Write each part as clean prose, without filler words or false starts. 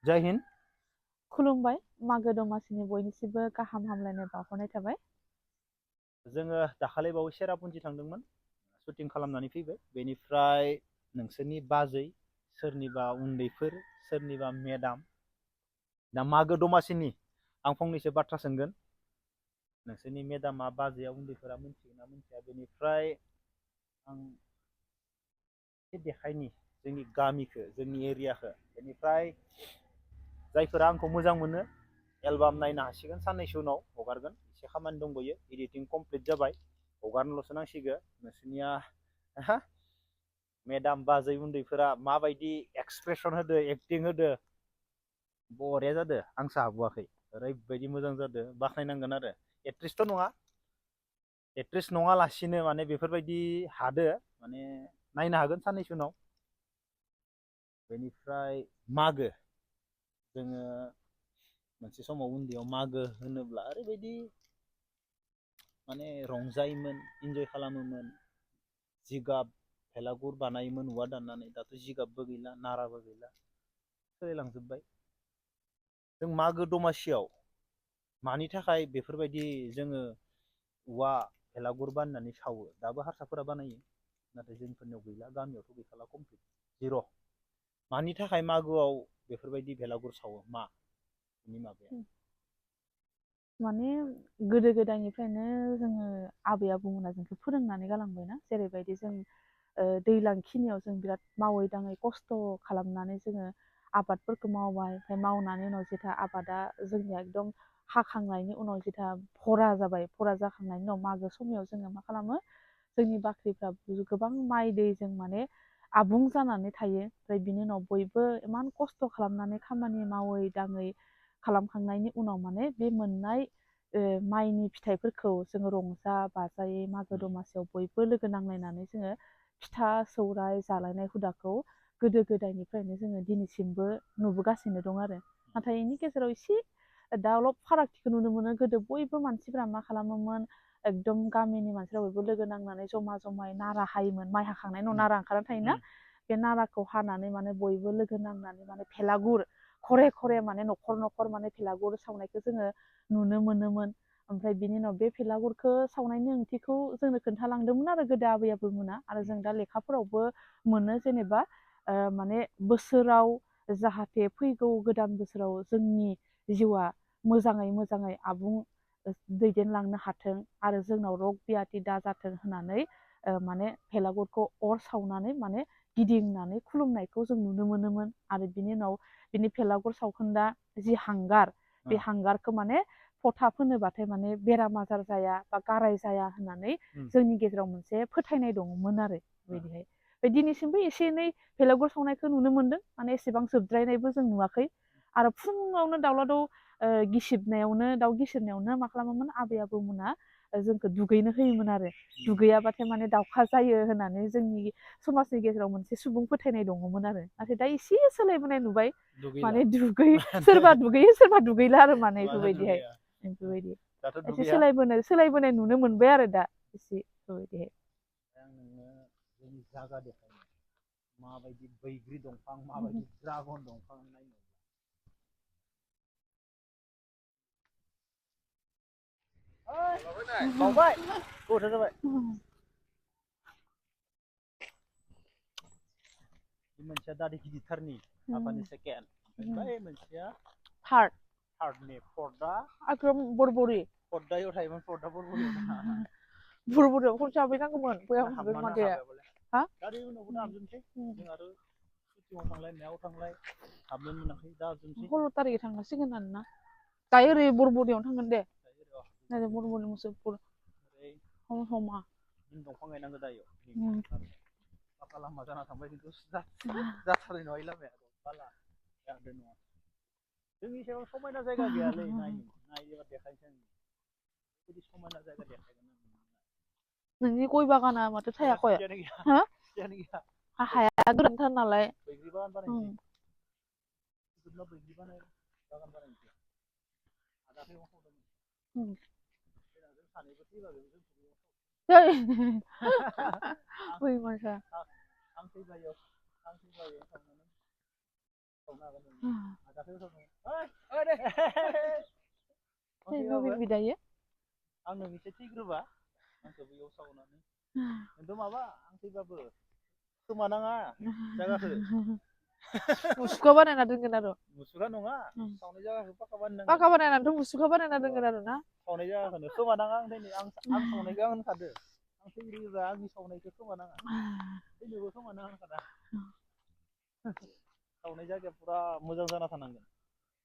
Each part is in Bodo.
जय हिन्द। खुलुमबाय मागो दमासिनि बयनिसिमबो गाहाम हामलायनाय बावहरनाय थाबाय। जोङो दाखालि बावै सेरापुन्जि थांदोंमोन, शुटिं खालामनानै फैबाय। बेनिफ्राय नोंसोरनि बाजै, सोरनिबा उन्दैफोर, सोरनिबा मेडाम, दा मागो दमासिनि आं फंनैसो बाथ्रा सोंगोन। नोंसोरनि मेडामा बाजैया उन्दैफोरा मिथिगोन ना मिथिया? बेनिफ्राय आं देखायनि जोंनि गामिखौ, जोंनि एरियाखौ। बेनिफ्राय जायफोरा आंखौ मोजां मोनो एलबाम नायनो हासिगोन, साननैसो उनाव हगारगोन। एसे खामानि दंबोयो, एडिटिं कमप्लिट जाबाय, हगारनोल'सो नांसिगौ। नोंसोरनिया मेडाम बाजै उन्दैफोरा माबायदि एक्सप्रेसन होदो, एक्टिं होदो, बरिया जादो। आं साहाबोआखै, ओरैबायदि मोजां जादो, बाख्नायनांगोन आरो। एक्ट्रिसथ' नङा, एक्ट्रिस नङालासिनो माने बेफोरबायदि हादो, माने नायनो हागोन साननैसो उनाव। बेनिफ्राय मागो, जोङो मोनसे समाव उन्दैयाव मागो होनोब्ला ओरैबायदि माने रंजायोमोन, इन्जय खालामोमोन। जिगाब भेलागुर बानायोमोन औवा दाननानै। दाथ' जिगाबबो गैला, नाराबो गैला, सोलायलांजोब्बाय। जों मागो दमासियाव मानि थाखाय बेफोरबायदि जोङो औवा भेलागुर बानायनानै सावो? दाबो हारसाफोरा बानायो, नाथाय जोंफोरनियाव गैला, गामियावथ' गैखाला, कमप्लिट जिर'। मानि थाखाय मागोआव बेफोरबायदि भेलागुर सावो? मा बेनि माबाया? माने गोदो गोदायनिफ्रायनो जोङो आबै आबौमोना जोंखौ फोरोंनानै गालांबायना, जेरैबायदि जों दैज्लां खिनियाव जों बिराद मावै दाङै खस्थ' खालामनानै जोङो आबादफोरखौ मावबाय। ओमफ्राय मावनानै उनाव जेथा आबादा जोंनिया एकदम हाखांनायनि उनाव जेथा भरा जाबाय, भरा जाखांनायनि उनाव मागो समायाव जोङो मा खालामो, जोंनि बाख्रिफ्रा गोबां माइ दैजों माने आबुं जानानै थायो। ओमफ्राय बिनि उनाव बयबो इमान खस्थ' खालामनानै खामानि मावै दाङै खालामखांनायनि उनाव माने बे मोननाय माइनि फिथाइफोरखौ जोङो रंजा बाजायै मागो दमासियाव बयबो लोगो नांलायनानै जोङो फिथा सौराय जालायनाय हुदाखौ गोदो गोदायनिफ्रायनो जोङो दिनैसिमबो नुबोगासिनो दं आरो। नाथाय बेनि गेजेराव एसे दावलब फारागथिखौ नुनो मोनो। गोदो बयबो मानसिफ्रा मा खालामोमोन, एकदम गामिनि मानसिफ्रा बयबो लोगो नांनानै जमा जमायै नारा हायोमोन। माइ हाखांनायनि उनाव नारा ओंखारना थायोना, बे नाराखौ हानानै माने बयबो लोगो नांनानै माने भेलागुर खरे खरे माने न'खर न'खर माने भेलागुर सावनायखौ जोङो नुनो मोनोमोन। ओमफ्राय बिनि उनाव बे भेलागुरखौ सावनायनि ओंथिखौ जोंनो खोन्थालांदोंमोन आरो गोदो आबै आबौमोना। आरो जों दा लेखाफोरावबो मोनो, जेनेबा माने बोसोराव जाहाथे फैगौ गोदान बोसोराव जोंनि जिउआ मोजाङै मोजाङै आबुं दैदेनलांनो हाथों आरो जोंनाव रग बियाति दाजाथों होननानै माने भेलागुरखौ अर सावनानै माने गिदिंनानै खुलुमनायखौ जों नुनो मोनोमोन। आरो बिनि उनाव बिनि भेलागुर सावखोन्दा जि हांगार, बे हांगारखौ माने फथा फोनोबाथाय माने बेराम आजार जाया बा गाराय जाया होननानै जोंनि गेजेराव मोनसे फोथायनाय दङमोन आरो बेबायदिहाय। बे दिनैसिमबो एसे एनै भेलागुर सावनायखौ नुनो मोनदों, माने एसेबां जोबद्रायनायबो जों नुवाखै। आरो फुङावनो दाउला दाउ गिसिबनायावनो, दाउ गिसिरनायावनो मा खालामोमोन आबै आबौमोना, जोंखौ दुगैनो होयोमोन आरो। दुगैयाबाथाय माने दावखा जायो होननानै जोंनि समाजनि गेजेराव मोनसे सुबुं फोथायनाय दङमोन आरो। नाथाय दा एसे सोलायबोनाय नुबाय, दुगैला माने सोरबा दुगैयो सोरबा दुगैला आरो माने मानो बेफोरबायदिहाय। दुगैया? बेफोरबायदि दाथ' एसे दुगैया। सोलायबोनाय नुनो मोनबाय आरो दा एसे बेफोरबायदिहाय। आं नोंनो जोंनि जागा देखायनो, माबायदि बैग्रि दंफां, माबायदि ड्रागन दंफां नायनो। बावबाय गोबावथार जाबाय। बे मोनसेया दादि गिदिरथारनि, आफानि सेकेन्ड, ओमफ्राय बै मोनसेया थार्डनि। फर्दआ बरबरि फर्दायाव थायोमोन, फर्दआ बरबरियाव। बुरबुरियाव खनसे हाबहैनांगौमोन, बया हाबगोन हाबमारनो मादे हाबाय। हा गारि उनावबो हाबजोबनोसै, जों आरो सुटिंआव थांलाय मायाव थांलाय हाबनो मोनाखै, दा हाबजोबनोसै। 16 तारिखै थांनांसिगोन आरोना। दायो ओरै बरबरियावनो थांगोन दे, ओरै बरबरि मुसुलपुर हमा दंफां गायनांगौ दायो। पाका लामा जाना थांबाय, खिन्थु जाथारनाय नङा, लामाया बाला जादों नङा। जोंनि सायाव समायना जायगा गैयालै, नायोबा देखायनोसै आं बिदि समायना जायगा देखायगोन आं। नोंनि गय बागाना माथो थायाखै? खुसियानो गैया, हो खुसियानो गैया। हाया गोरानथार नालाय। बैग्रि बागान बानायनोसै, बैग्रि बागान बानायनोसै। दाख्लै मा खालामदोंमोन, जों सानैबो थैबाबो बै मानसिया आं थैबायो थांनानै सावनो हागोन नों आदाखौ सावनो दे Thế vô vì đấy आं नोंनिसो थैग्रोबा आंखौ बैयाव सावनानै नोंथ' माबा आं थैबाबो खोमानाङा जायगाखौ मुसुखा बानायना दोनगोन आरो मुसुखा नङा सावनाय जायगाखौ पाका बानायनांगोन पाका बानायनानैथ' मुसुखा बानायना दोनगोन आरो ना सावनाय जायगाखौनो खोमानाङा आं थैनो आं सावनायखौ आं होनखादो आं थैग्रोबा आंनि सावनायखौ खोमानाङा थैनोबो खोमानाङा होनखादा सावनाय जायगाया फुरा मोजां जाना थानांगोन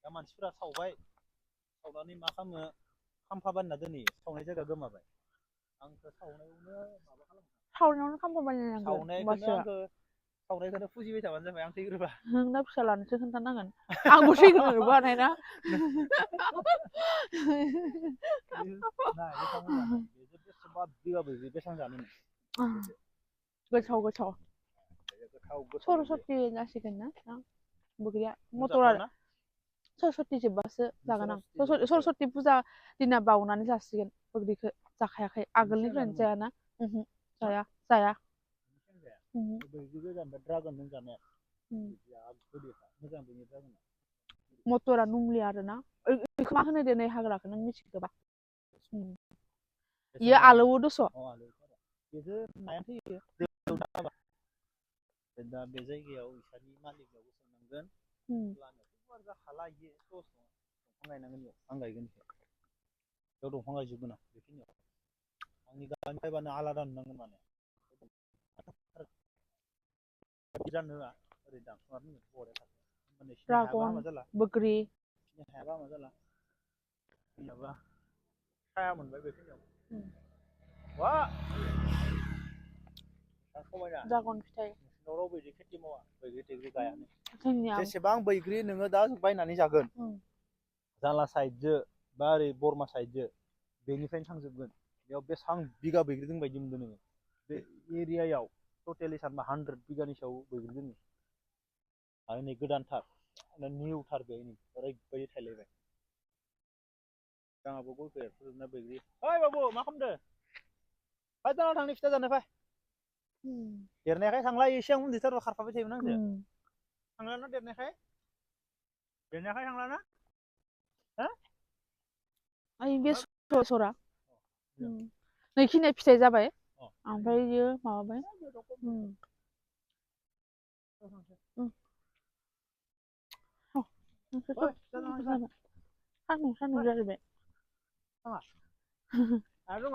दा मानसिफोरा सावबाय सावनानै मा खालामो खाम्फा बानायना दोनहैयो सावनाय जायगा गोमाबाय आंखौ सावनायावनो माबा खालामो सावनायावनो खाम्फा बानायनांगोन सावनायखौनो होमबासो आंखौ सावनायखौनो फुजिबाय थाबानो जाबाय आं थैग्रोबा नोंना फिसालानोसो खोन्थानांगोन आंबो थैग्रोनो बानाय ना नाय बेसेबां मोजां बेसेबा बिगा बैग्रि बेसेबां जानो गोथाव गोथाव गोथाव गोथाव सरस्वती जासिगोन ना बैग्रिया मटरा जाथ'वाना सरस्वती जोबबासो जागोन आं सरस्वती जोब्बासो सरस्वती फुजा दिना बावनानै जासिगोन बैग्रिखौ जाखायाखै बेसेबां आगोलनिफ्रायनो जानो जायाना जाया जाया बैग्रि गोजान ड्रागन नों जानाया गोदैखा मोजां बेनि ड्रागना मटरा नुमलिया आरोना बेखौ मा होनो दे नै हाग्राखौ नों मिथिगोबा बेसेबां इयो दाम आलौवो दस' बेखौ नाया थैयो दा बे जायगायाव इसानि मालिकनावबो सोंनांगोन लामायाथ' जाखाला इयो दंफां गायनांगोन इयाव आं गायगोन बेयाव दंफां गायजोबगोन आं बेखिनियाव आंनि गामिनि फैबानो आलादा नुनांगोन माने जानो होआ ओरै दानस'ना दोनगोन बरिया थागोन नोंसिनि हायाबो ड्रागन हामा जाला बैग्रि नोंसिनि हायाबो हामा जाला जोंनियाबा साया मोनबाय बेखिनियाव वा समायना ड्रागन फिथाइ नोंसिनाव रावबो बिदि खेथि मावा बैग्रि थैग्रि गायानो जोंनिया जेसेबां बैग्रि नोङो दा बायनानै जागोन जाला साइडजो बा ओरै बरमा साइडजो बेनिफ्रायनो थांजोबगोन बेयाव बेसेबां बिगा बैग्रि दं बायदि मोनदों नोङो बे एरियायाव टटेलि सानबा 100 बिगानि सायाव बैग्रि दङ आरो नै गोदानथार निउथार बे ओरैबायदि थायलायबाय जोंहाबो गयखौ एरफुजोबना बैग्रि ओइ बाबु मा खालामदो फै दानाव थांनि फिथा जानो फै देरनायखाय थांला एसे आं उन्दैथाराव खारफाबाय थायोमोन आंजों थांलाना देरनायखाय थांलाना ओइ बे सरा नैखिनिया फिथाइ जाबाय ओमफ्राय इयो माबाबाय सान्दुं जाजोबबाय दङ